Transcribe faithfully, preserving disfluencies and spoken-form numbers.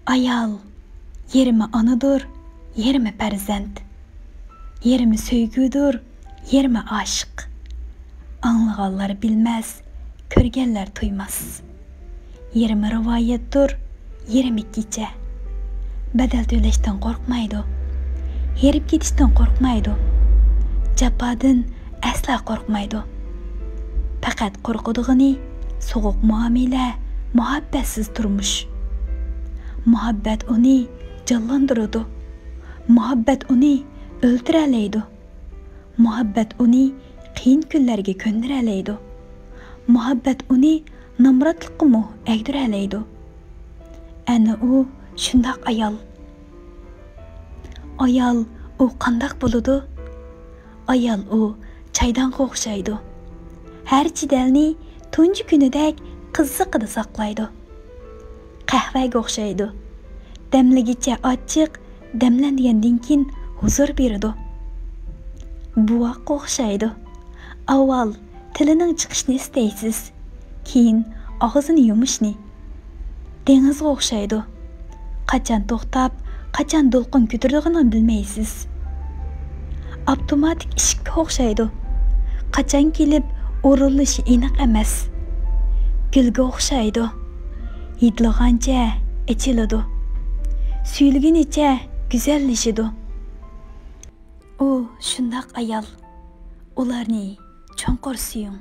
ئايال يېرىمى ئانىدۇر، يېرىمى پەرزەنت، يېرىمى سۆيگۈدۇر، يېرىمى ئاشىق. ئاڭلىغانلار بىلمەس، كۆرگەنلەر تۇيماس. يېرىمى رىۋايەتتۇر، يېرىمى كېچە. بەدەل تۆلەشتىن قورقمايدۇ، ھېرىپ كېتىشتىن قورقمايدۇ، جاپادىن ئەسلا قورقمايدۇ. پەقەت قورقىدىغىنى سوغۇق مۇئامىلە، مۇھەببەتسىز تۇرمۇش. مۇھەببەت ئۇنى جانلاندۇرىدۇ. مۇھەببەت ئۇنى ئۆلتۈرەلەيدۇ. مۇھەببەت ئۇنى قىيىن كۈنلەرگە كۆندۈرەلەيدۇ. مۇھەببەت ئۇنى نامراتلىققىمۇ ئەگدۈرەلەيدۇ. ئەنە ئۇ شۇنداق ئايال. ئايال ئۇ قانداق بولىدۇ؟ ئايال ئۇ چايدانغا ئوخشايدۇ. ھەر جېدەلنى تۇنجى كۈنىدەك قىزىقىدا ساقلايدۇ. قەھۋەگە ئوخشايدۇ. دەملىگىچە ئاچچىق، دەملەنگەندىن كېيىن ھۇزۇر بېرىدۇ. بوۋاققا ئوخشايدۇ. ئاۋۋال تىلىنىڭ چىقىشىنى ئىستەيسىز، كېيىن ئاغزىنى يۇمۇشنى. دېڭىزغا ئوخشايدۇ. قاچان توختاپ، قاچان دولقۇن كۆتۈرىدىغىنىنى بىلمەيسىز. ئاپتوماتىك ئىشىككە ئوخشايدۇ. قاچان كېلىپ ئورۇنلىشى ئېنىق ئەمەس. گۈلگە ئوخشايدۇ. يېتىلغانچە ئېچىلىدۇ. سۆيۈلگىنىچە گۈزەللىشىدۇ. ئۇ شۇنداق ئايال. ئۇلارنى چوڭقۇر سۆيۈڭ.